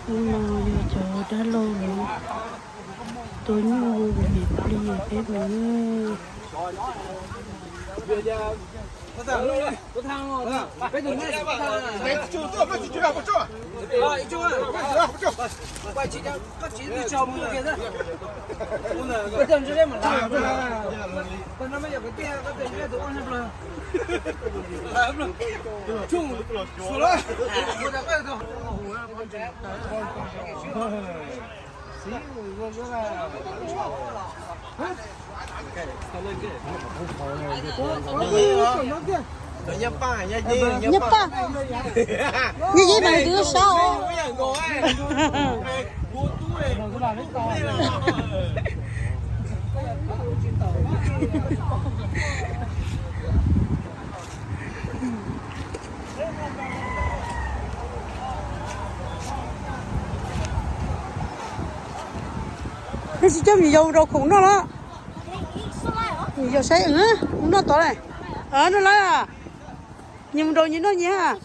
Hnub no yog cov dab laug lawv tua nyuj mus niam plig peb mus. Nyob paj, nyob yeeb mas twb sab os. Neb tsis coj me yau rau khoom noj los? Me yau saib, noj tod ne. Noj lawm. Nyias mus rau nyias noj nyias.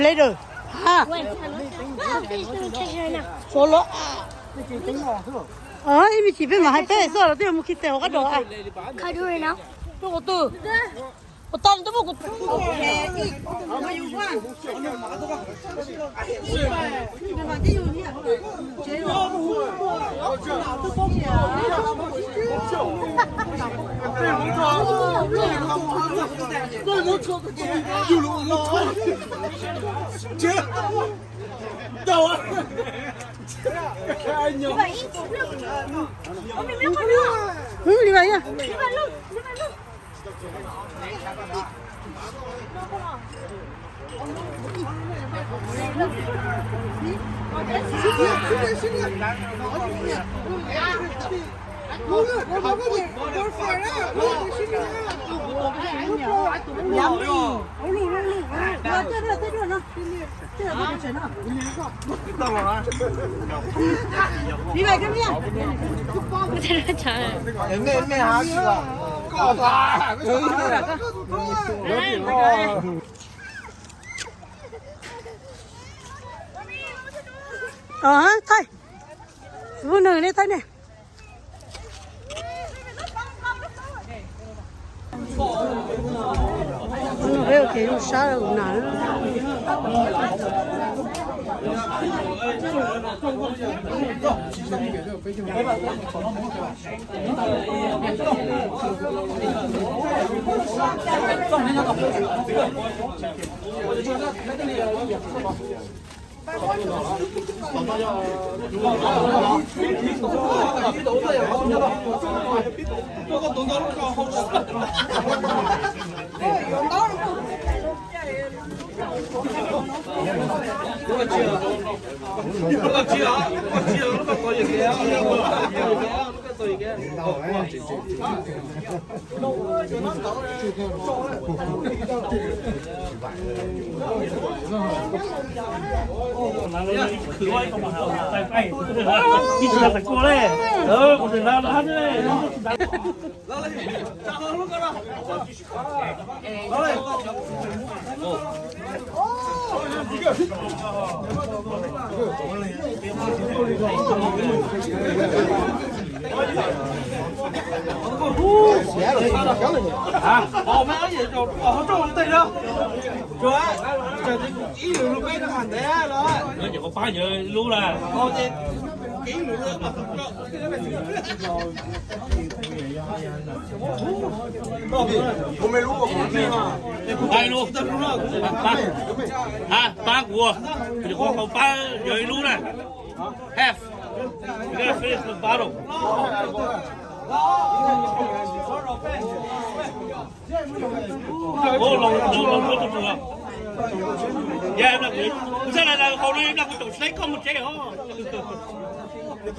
Later. Solo. Ib me chim peb mam hais peb xwb los twb yog mus khi tes hauv qab dog. Tus ua tag twb muab kuv. Li vas yog. Thaij, phooj ywg ne, thaij ne. Peb ua kev zoo sab rau nas. Pab kuv, kuv nyuam qhuav haus pab yog ib lub na. Half. You gotta finish the bottle. Ua los ua los ua tus tus. Ya, kuv sab lawv haus no, kuv tau saib koj mus tsev os. Neb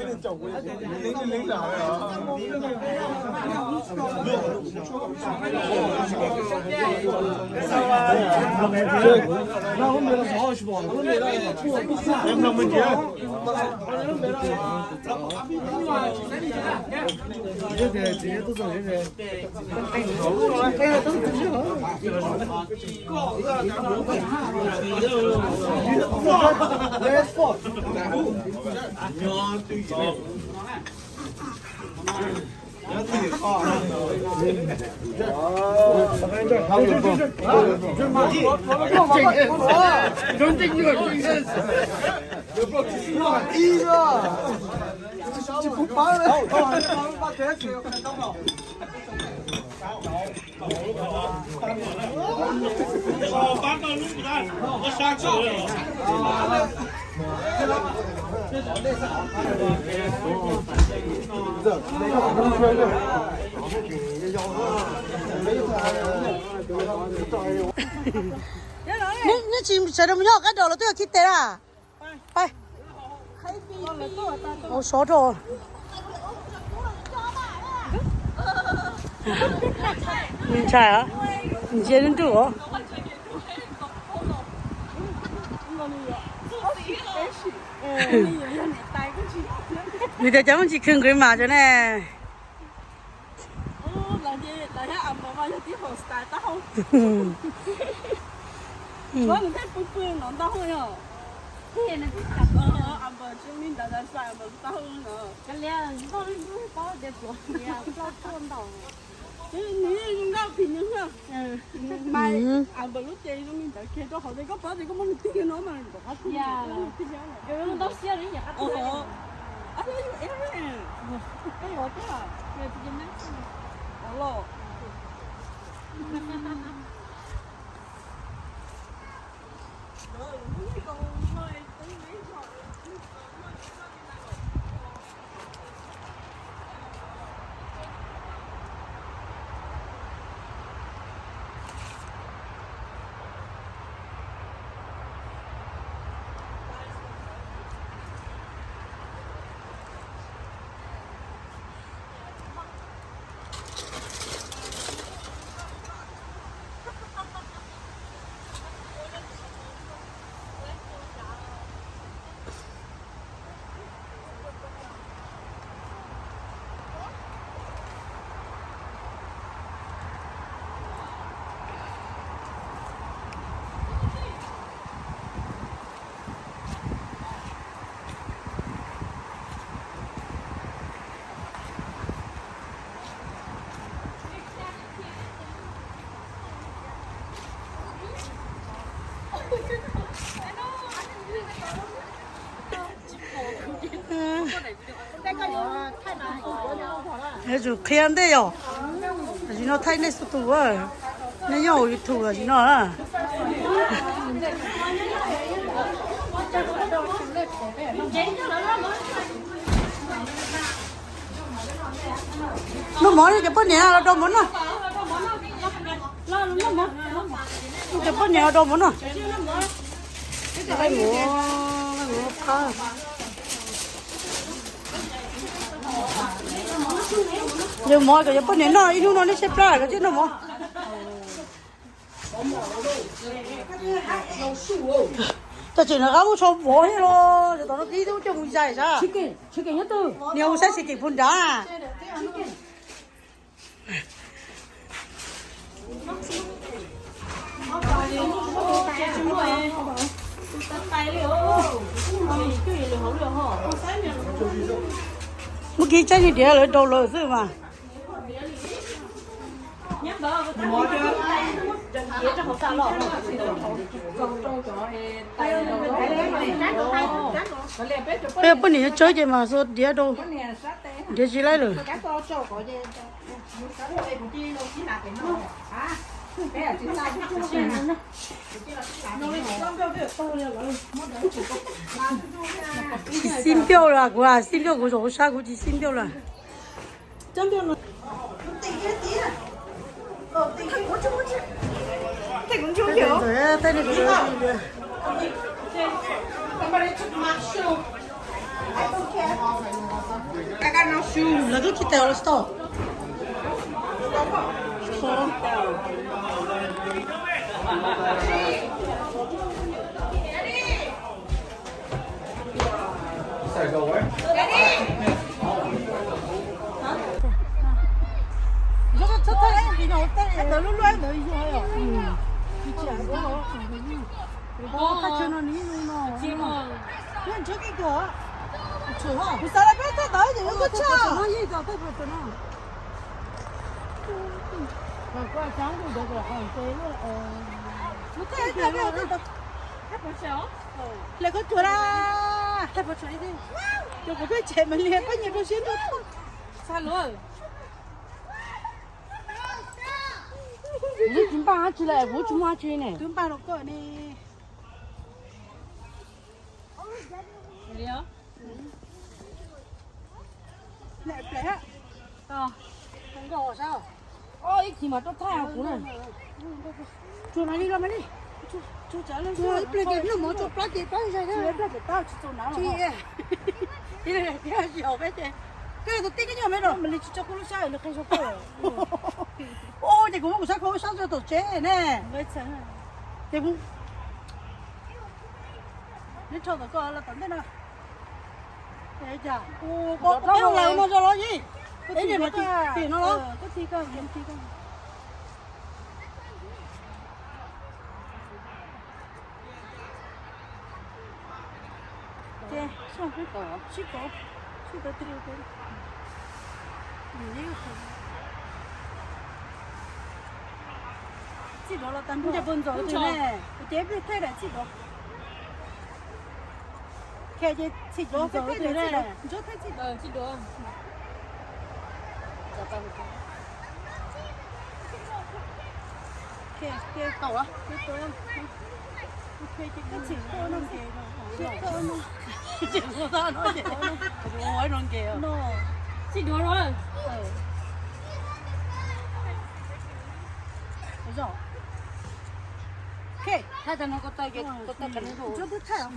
tsis sawv daws mus nyob qab dos los twb yog khi tes na. Pab, ua sov rau. Ntshai, ntsia nruj os. Nws tias cov muaj tsis khw nqis mas cov ne. Yuav tsum qhia ntej yom. Tam sim no thaij nej xu tus, nej nyob hauv YouTube tam sim no. Noj mov li, cov poj niam los rau mov noj. Cov poj niam los rau mov noj. Yog mov kom cov poj niam noj, ib hnub no nej tshaib plab lawm thiaj noj mov. Cov tseem nrog qab ub tshau mov thiab los, tom no ib tug coj mus zais sab. Niag ua saib tsis keem puag nrad. Muab kiv tsaib niag diav lawv rau lawm xwb mas. Peb poj niam yuav tsawb ces mas xuas diav rau, diav tsis laib lawm. Tsis xib npiaj lawm, kuv xib npiaj kuv zaum sab kuv tsis xib npiaj lawm. Lawv twb tsis tau los tau. Kuv xav lawv peb thaij tau ces yuav koj tshaj. Hle koj tsuag la. Ces kuv pheej tshem mas liag koj nyias rau siab ntuj. Kuv twb tsis npaj dab tsi lawm, kuv tsis muaj dab tsi ne. Twb npaj rau koj ne. Ib pliag ces noj mov tsuag plab ces plab zais na. Ib pliag ces tau tsis txaus hnav los. Ib pliag ces tsis haum peb ces koj tus tij koj nyob me no mas li tsis tso kuv lub sab li qhia rau koj. Ua ces kuv muab kuv sab khau sab rau tom tsev ne. Ces kuv neb rho tom koj los tom ntej no. Cas kuv peb laus no zoo los yij. Eb, tim no los. Txij dov los tag nrho. Kuv ces peb thaij daim txij dov. Ces txij dov, Ntsuab thaij txij dov. Ces tau, ces koj txhim tau no ces, txhim tau no ces, ua no ces, txij dov no. Thaij tag no koj tau, koj tau tag no. Ntsuab twb thaij os.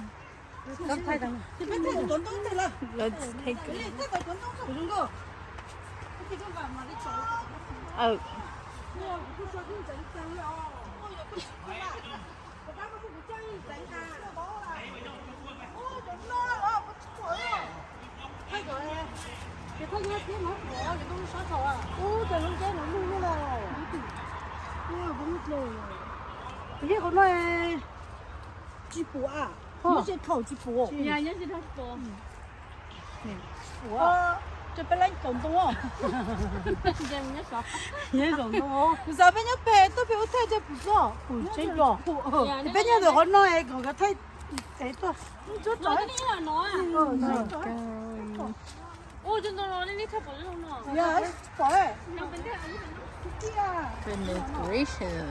Let's take a Tsis pum a, nyob tsis dhau tsis pum. Ces peb leej kaum ntoo. Kuv xav peb nyob pem tuaj pem ua thaij ces pum txoj, pum tseeb los. Ces peb nyob ntawm qhov no es kom kav thaij es tuaj. Ntsuab tso. Decoration.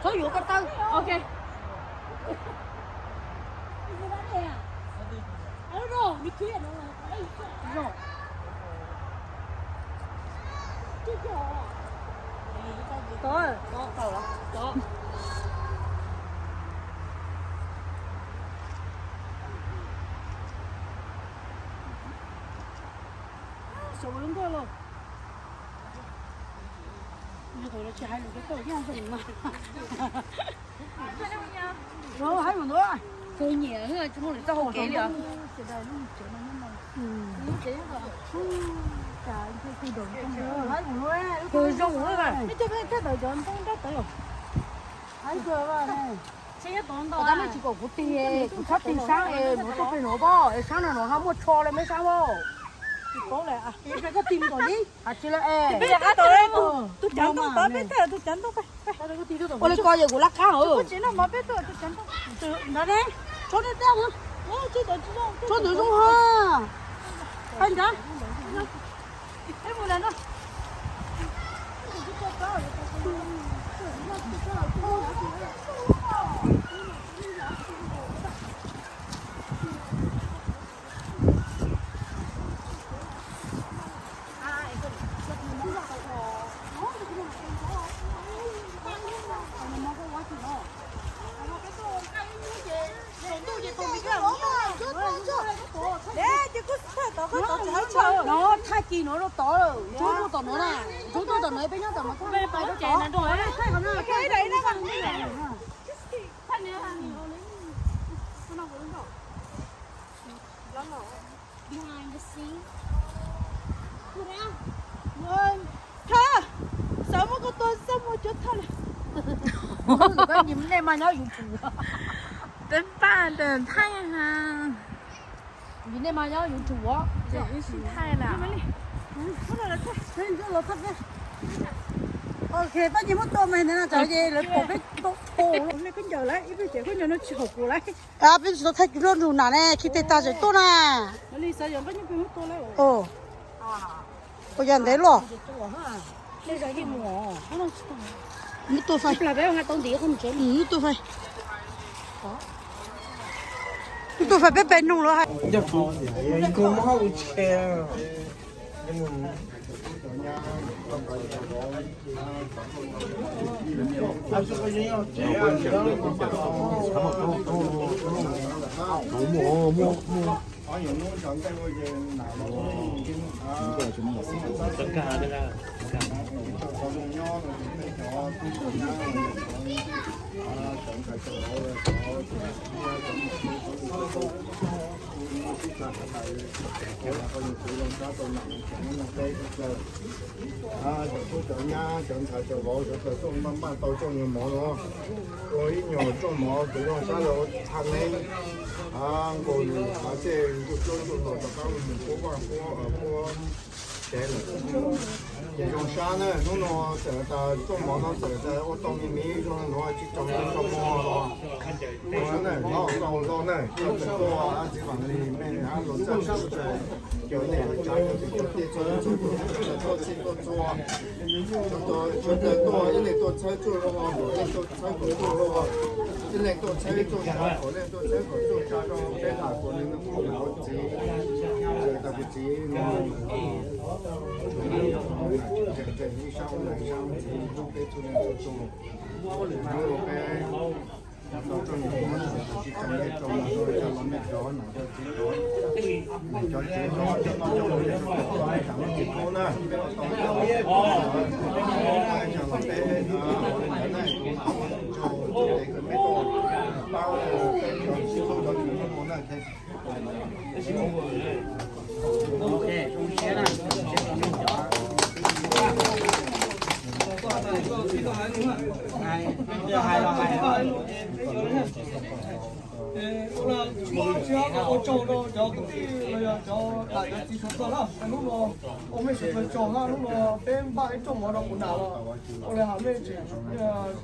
Txhob yuav koj tawb. Saum lub nkoj los. Tsis hais lus rau koj yeej zoo mas. Haib mus ntag. Kuv nyiam tsis muaj lwm txoj hau kev li os. Kuv zoo lawm. Tab sis tsis kom kuv tig, kuv txhob tig sab es nuav tuaj pem nuav pob es sab no nuav ho muaj tsho le meb sab pob. Koj tig mus tom li. Has tsis le es. Ua li ko ces kuv lab qab os. Tshuav ntawd zoo ha. Pab nrad. Kis no rau tod lawm, Ntsuag tuaj tom no na, Ntsuag tuaj tom no, peb nyob tom no thaij. Thaj, xav muab koj tua xab muag cuag thaj li. Nej mas nyob YouTube. Peb paj tawm thaij na. Vim nej mas nyob YouTube. Thaij lawm. Ok, pab ces muab tua mas ntawd no tsam ces lawv pom peb tau pom los nej khaub ncaws lawm, ib peb ces khaub ncaws no tsis haum kuv lawm. Peb tsis tau thaij cov nruj nruj na ne, khi tej tag tseem tuaj na. Ua yog ntev luaj. Muab tua fais. Muab tua fais. Muab tua fais peb pem noog lawm hais. Cov tub cov nyab cov ntxhais cov vauv cov tawg tuaj maj maj tau rooj nyuag mov no, ua ib nyuag rooj mov kuv zoo sab lawv ua thaj neeb. Nkaus nws xav tej ntuj cuab ntuj ntaus rov qab mus puab vaj puab puab tsev lawm. Ces zoo sab na, hnub no txawm tas rooj mov no txawm tas ua tau me me zoo no tsis tau tau mov los ua na, noj tau los na, txawm tuaj ab txiv Vam Lis mej ab los txaj sawv daws, cov neej cov tsav cov txiv cov tij txhua leej txhua tus, txhua txhij tuaj txhua, sawv daws tuaj, ib leeg tuaj txhawb tsuj los, ib leeg tuaj txhawb kom tsuj los, ib leeg tuaj txhawb tsuj tsav kom, ib leeg tuaj txhawb kom tsuj tsav rau peb lam kuv niam kuv txiv, txawm tas kuv txiv no, ib sab ua ntawm ib sab ntxiv hlub peb txhua leej txhua tus. Peb tau txoj niam tsis tau nej tau mas tau cov los nej cov niam cov txiv cov, cov txiv cov coj noj coj ua, tau nej tsam lub txiv kub na, peb los tau tsam los peb ua li ntawd na, kuv mam ua tsis tau txuj tes kom peb tau pab peb cov txiv tub cov txiv tub na. Ua tsaug rau cov kwv tij los yog cov niam cov txiv sawv daws na, hnub no ua mej sawv daws tsaug hab, hnub no peb npaj ib rooj mov rau kuv nam los ua li has mej tseem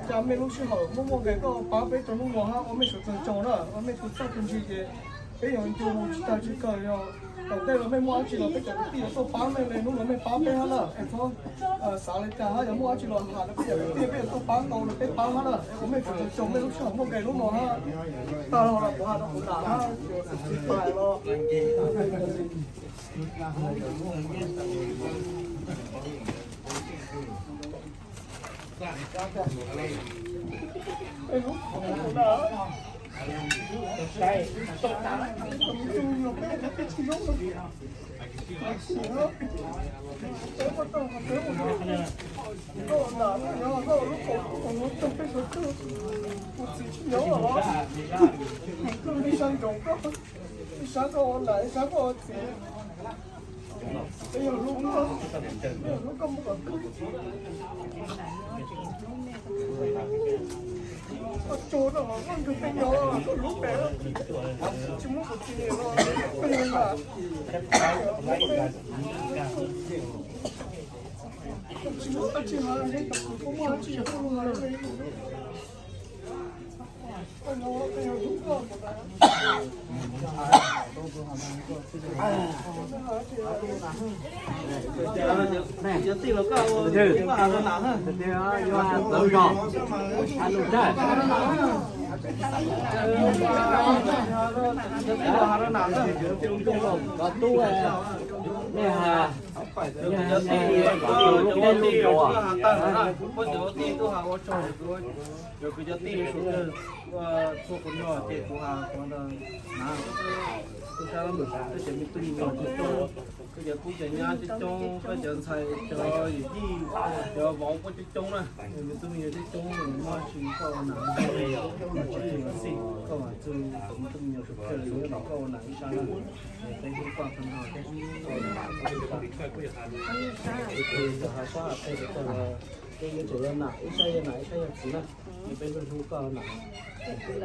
ca mej lub sij hawm muaj muaj nqe tuaj pab peb rau hnub no hab, ua mej sawv daws tsaug na, ua mej tus txaj tus ntsis ces peb yuav ncu mus tsis tag tsis kawg, yog tom ntej los mej muaj dab tsi los peb cov kwv tij yuav tuaj pab mej li hnub no mej pab peb hab na. Es txhob xav li cas hab, yog muaj dab tsi los has rau peb cov kwv tij, peb yuav tuaj pab tau los peb pab hab na. Es ua mej sawv daws tsaug mej lub sij hawm muaj nqe hnub no hab. Tag los kuv has rau kuv nam hab, tsis tas los Ib sab koj ua nam, ib sab koj ua txiv. Peb yog hlub koj, peb yog hlub koj muab kom kub. Koj tsuag no koj nrug peb nyob koj hlub peb, tsis muab kuv txiv no koj yog nam. Tsis muaj dab tsi hab, koj muaj dab tsi yog koj lub hab. Tub, nej has Cov tij, cov tij tuaj has tag na, kuv muab cov tij tuaj has ua tsaug, cov kwv cov tij suav kawg, txhua qhov no ces kuv has qhov ntawd na, tub sab, koj cov me tub me nyuam coob coob, koj cov tub cov nyab coob coob, koj cov ntxhais cov yawm yij, cov vauv kuj coob coob na, me tub me nyuam coob coob, muaj tsis koj ua nam, tsis koj ua nam, koj ua nam ib sab na, peb hlub koj qhov no, koj ua nam, koj has sab has tej, koj yuav tsum yog nam ib sab, yog nam ib sab yog txiv na, peb hlub koj nam. Txhob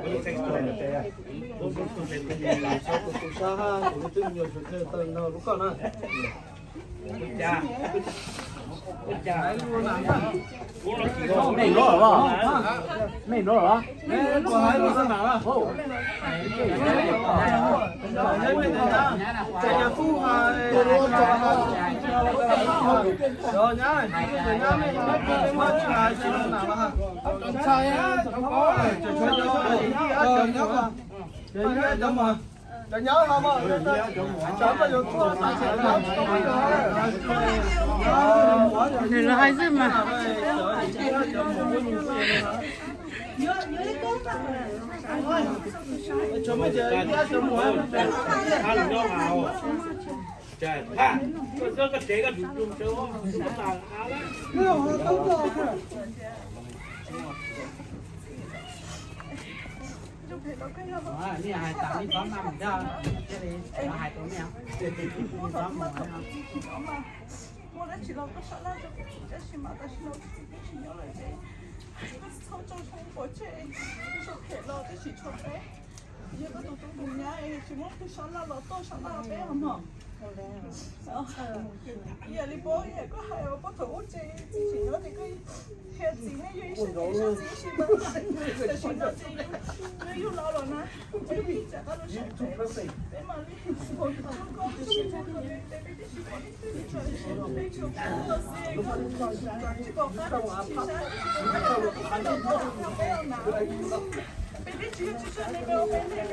tu tu sab hab, kuv twb nyuam qhuav kawg tau nrog hlub koj na. Mej nrov los? Mej nrov los? Nws los hais xwb mas. Nej hais tas li txhob maj mus thiab, thiaj li hais rau nej. Muaj dab tsi los koj sab laj rau kuv, tab sis mas tam sim no kuv txiv tsis nyob lawm ces koj txhob tso zoo pov tseg, tso phem los tab sis tshuav peb. Yog koj tus tub tus nyab tsis muaj peb sab laj los tuaj sab laj peb os mog. Ib yam li paub, ib yam koj hais uas puag thaum ub ces txiv tsis nyob ces koj qhia txiv nej yog ib sab txiv ib sab txiv ib si mas, tam sim no ces yus yug los los na, ces txawm qab los sab peb, peb mam li ua koj tus sib hlub kom peb, peb tib si pom leej twg tsis pom qab tsis tsis sab, peb tib si yog tsis sab ne, peb ua peb ne, peb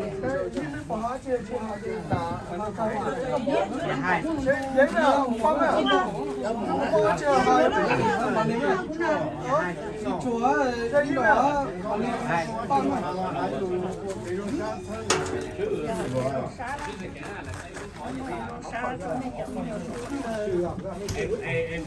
hlub peb hlub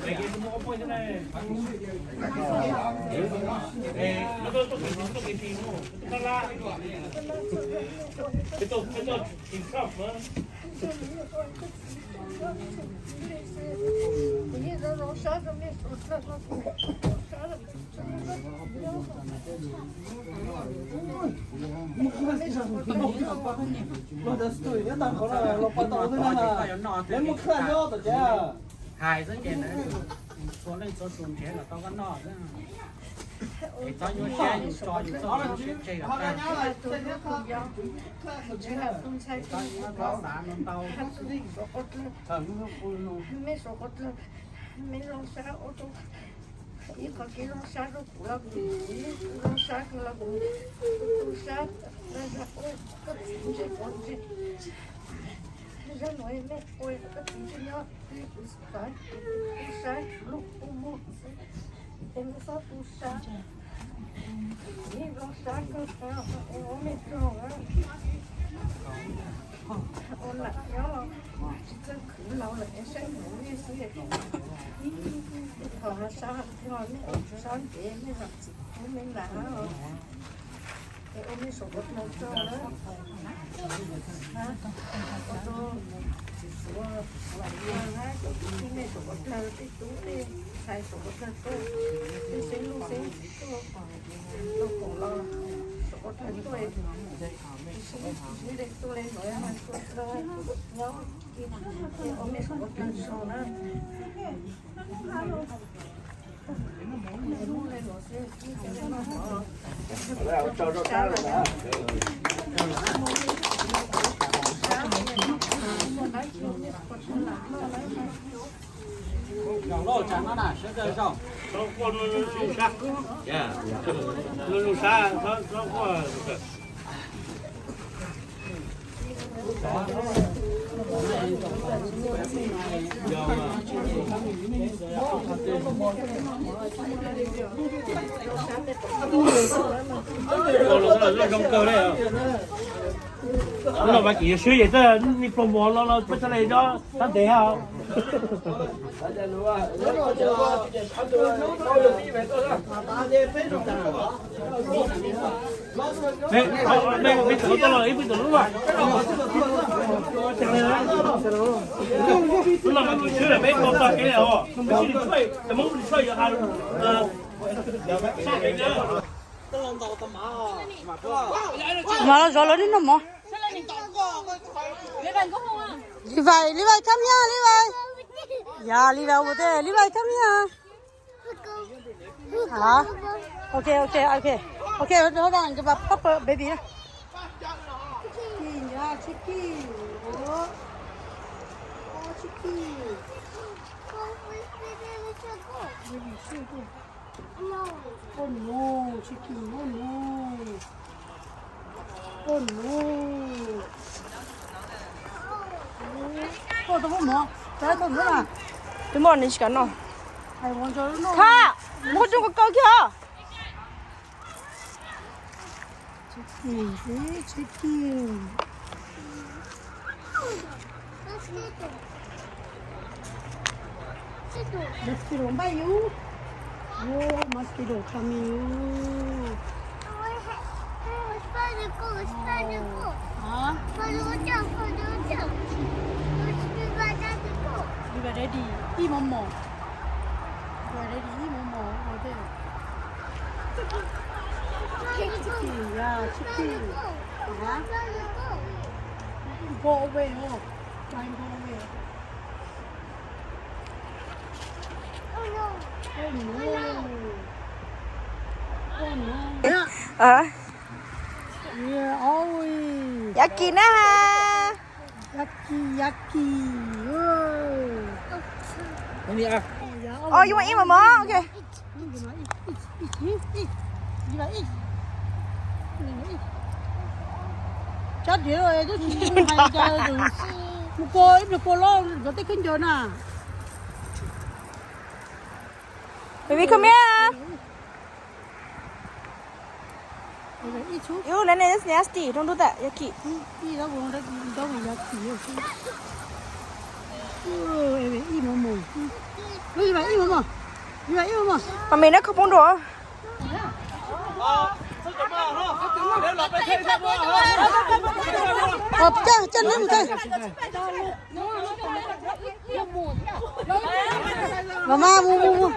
koj lwm mog. Hais xwb ces txhua leej txhua tus nrhiav kom tau koj noj xwb. Es txhob nyuaj siab, yus tso yus txoj kev siab tseg kom tag. Txhob xav ntau ntau. Mej suav qhov dlawg, mej zoo sab ua rau ib qhov kev zoo sab rau kuv los kuv, kuv zoo sab kawg los kuv tu sab, zaj ua koj txiv ntsej pov ntsej, zaj nuav mej ua koj txiv ntsej nyob twg kuv xav, kuv tu sab lub kua muag xwb, es mej txhob tu sab. Txiv zoo sab kawg, es ua mej tsaug, ua nam nyob los tsis txawj khwv laus lawm es saib mus nej xwb. Thaum sab, sab ntev mej zam txim kub mej nam os. Es ua mej saum koj dlawg tsaug na. Ua rau txiv Suav, mej saum koj dlawg, tej tub tej ntxhais saum koj dlawg tuaj, tej xeeb lub xeeb ntxwv tuaj, tuaj koom los saum koj dlawg tuaj, sib de tuaj le nuav, tuaj nyob, ua mej saum koj dlawg tsaug na. Zoo kawg li. Los mas ces yuav swb ces tej niag plob mov los los peb txhaj le nyob tab ntev os. Peb tawm lub toj los ib peb tawm lub as. Lub no mas kuv swb lawm peb tau txog kev os. Peb sib nws tshuaj, cov Hmoob nws tshuaj yuav Mas los zov lawv niaj hnub mov. Levi, Levi, come here, Levi. Yeah, Levi over there. Levi, come here. Hả? Ok, ok, ok. Ok, hold on, give a papa baby. Chicken, yeah, chicken. Oh, oh, chicken. Baby, chicken. Oh no, chicken, oh no. Oh no. Koj tau muab mov, tau tau mov na. Twb muaj nws tsis kam noj. Hais ua ntsog lub noj. Kha, muab koj coj kaw kiag os. Chicken, chicken. Mosquito bite you. Oh, mosquito coming you. Hả? Đi vào đây đi. Eat more more. Đi vào đây đi, eat more more. Over there. Chicken, yeah, chicken. Hả? Go away, oh. Try go away. Yaki na ha. Yaki, yaki. Oh, you want eat, mama? Okay. Cab diav twb tsis hais cas, mus kua ib pliag kua loj zov tej khaub ncaws na. Baby, come here. Ew, nene, that's nasty. Don't do that, Yaki. Mami, no koj poob dua. Coj, coj neb mus tag. Los mas mus mus mus.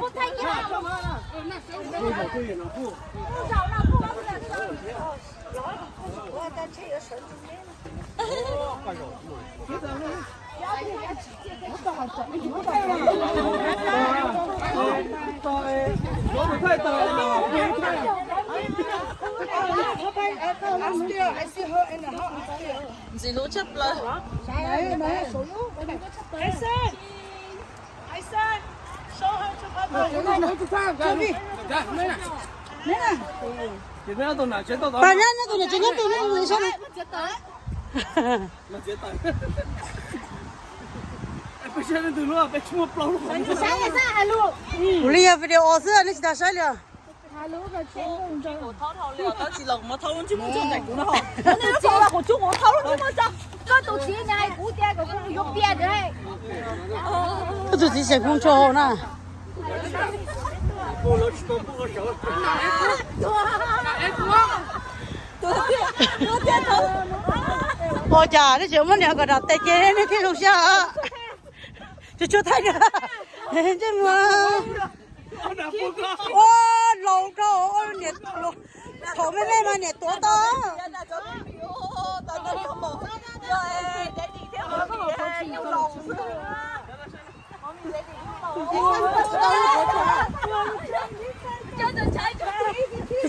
Ntxim hlub tshaj plaws. Pas nyob, nyob tus niam tsev nyob tus nyob tus sab. Kuv li yog video xwb, nej tsis tas saib li os. Koj tus txiv xeem Hmoob tshua hau na. Ua cas nej tseem muab niam kom dam tes ces nej thiaj zoo siab. Tsuag tsuag thaij na. Ntsej muag. Ua laus rau niam, thaum me me mas niam tuav tau.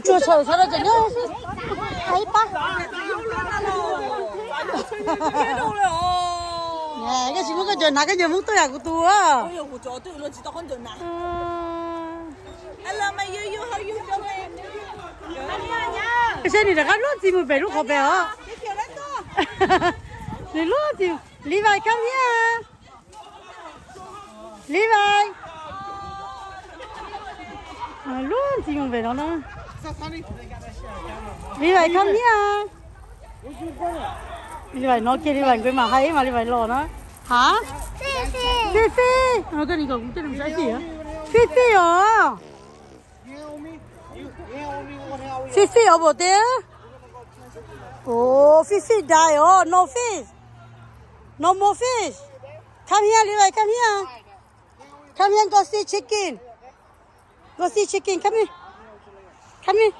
Tsuag tsuag thaum no ces nyob ib pab. Koj tsis muab koj cov hnav koj ncaws Hmoob tuaj yam kuv tus. Seb nws rov qab luag ntxhi mus pem lub qhov pem os. Nws luag ntxhi. Levi, come here. Levi. Luag ntxhi mus pem no na. Levi, come here. Levi hnov kiag Levi nkawd mam hais mas Levi los na. Hav? Fij fij. Koj nim kom kuv tej lus saib fij. Fij fij os. Fij fij os pom tes. Ov, fij fij dai os, no fish. No more fish. Come here, Levi, come here. Come here, go see chicken. Go see chicken, come here. Come here.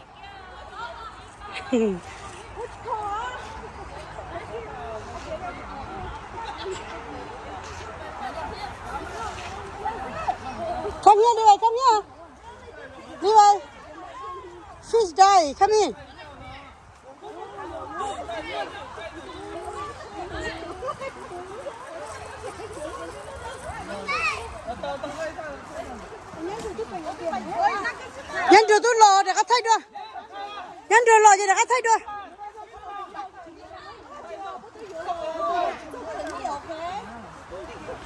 Come here, Levi, come here. Levi. Fish die, come here. Nyob nrug tub los rov qab thaij dua. Nyob nrug los ces rov qab thaij dua.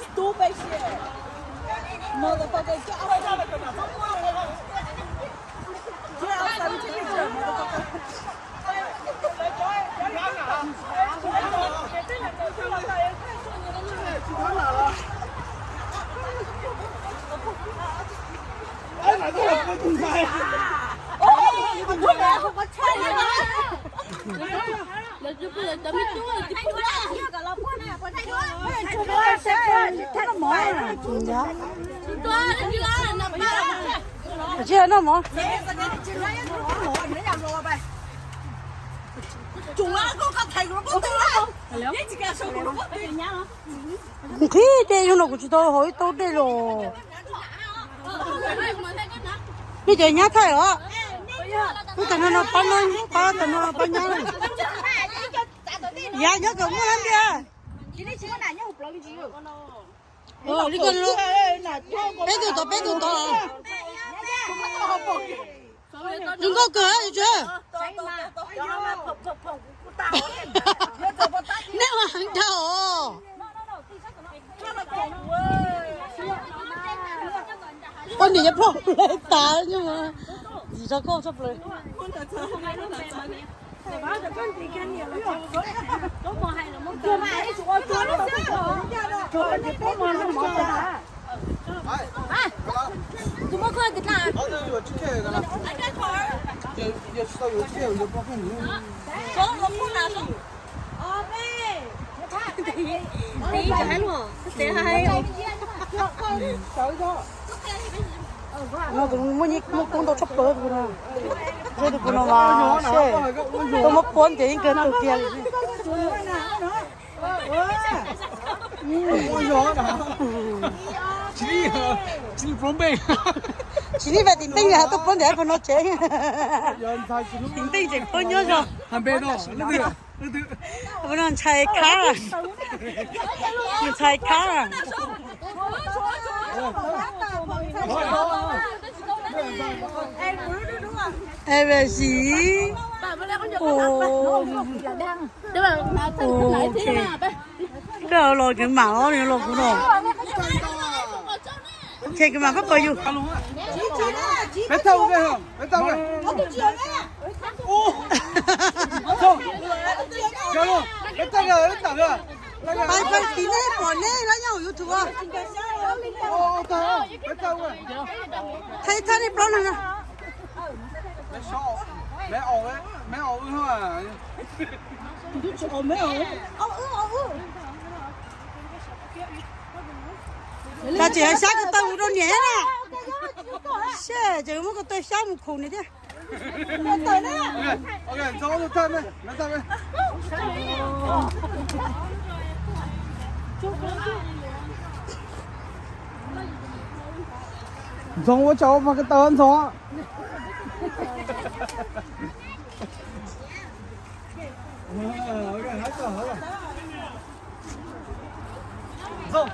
Stupid shit. Motherfucker, get out of here. Get outside and take a picture, motherfucker. Nqhis dej, yog no kuv tsis tau haus ib tau dej los. Nej cov nyab thaij os. Wb tag no no pab no, pab tag no pab nyab. Yav nyob kom muaj hab tiag. Peb tug tod, peb tug tod. Zoo nkauj kawg, tsis. Nej ua heev dhau os. Poj niam nyob plhom plaws tas, ntxim tso koj tshaj plaws. No tus muaj nyiaj muaj kub ntau tshaj plaws tus no. Tus no mas seb, tuaj muab puab ntiav yeej kawg tug kiag li. Tsis nij pab tim nteej tuaj puab ntiav pag no tsev. Tim nteej tseem puab nyob zog. Pab no ntshai khab, ntshai khab. Eb, siv. Koj los kws mam os, los kuv no. Ces kws mam koj pab yug. Pais pais tim nej pom neb lawv nyob hauv YouTube. Thaij thaj nej plaub leeg na. Cas tseem xyab ko taw mus rau niam na. Seb, tseem muab ko taw xyab mus khum niam thiab. Ntxoov ua tsaug ua pag ko taw Ntxoov.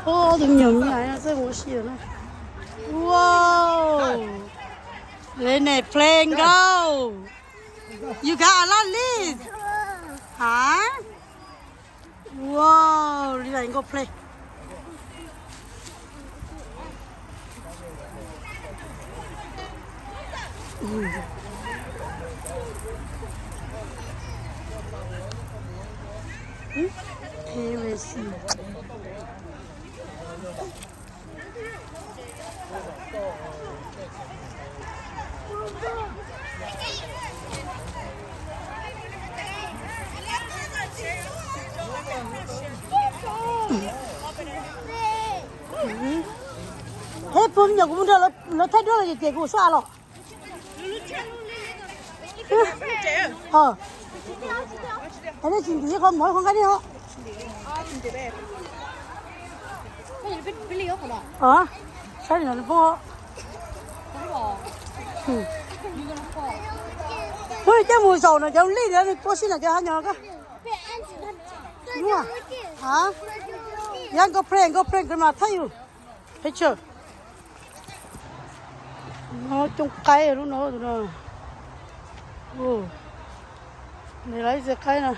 Tus me nyuam me nyuam no txawj mus ua si na. Wow. Lene playing go. You got a lot of leaves. Hả? Wow, Levi go play. Here we see. Eb, puag me nyuam kuv mus nrog lawv thaij duab los ces kuv sab av los. Nej tsis ntim qhov mov qhov nqaij nej os. Saib li no poob. Peb coj mus zaum no cov lij no tua si no cov hav nyom ko. Young, go play, go play, grandma tell you. Picture. No coob qaib lub no tus no. Nws lawv ib txiv qaib no.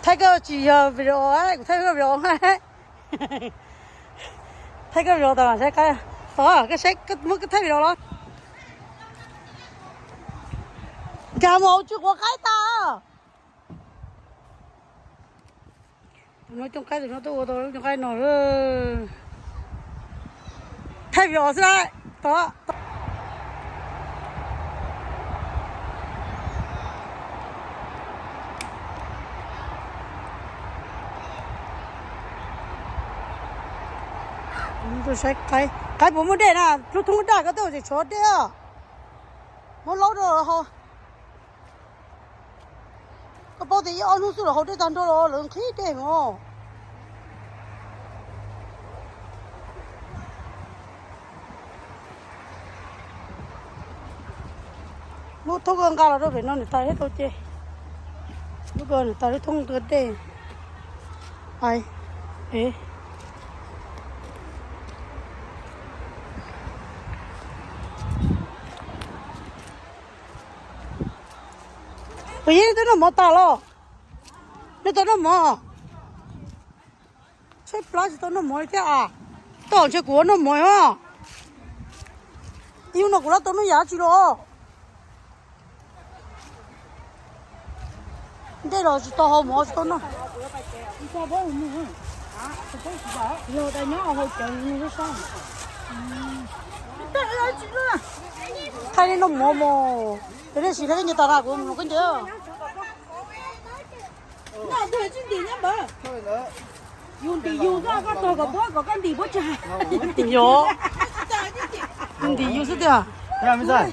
Thaij koj tsis yog video, kuv thaij koj video. Thaij koj video tas mam saib qaib. Tod, koj saib, koj muab koj thaij video los. Nkag mus hauv tsw quav qaib tas. Tus no coob qaib, tus no tuaj ua tau lub coob qaib no. Thaij video xwb na. Tod. Saib qaib, qaib puas muaj dej na, lub thoob daj ko tej zaum tseem tshuav dej os. Muab laub rau haus. Koj paub tias ib ob hnub xwb los haus dej tag nrho los lawv nqhis dej mog. Lub thoob ko nqa los rau pem no nws tas thiab tau ces. Lub ko nws tas lub thoob ko dej. Ai, e. Puas yog nej twb noj mov tas los? Nej tau noj mov? Tshaib plab tsis tau noj mov li thiab as. Tom ntshe kuv ua noj mov os. Ib hnub no kuv lab tau noj yam dab tsi los. Ntej los tsis tau haus mov tsis tau noj. Thaij nej noj mov mos. Yog nej sim thaij koj nce tas na kuv mus koj nce. Yus ntim yus xwb, koj tuag kom puab kom koj ntim puab tsa. Yus ntim yus xwb tiag. Ntuj,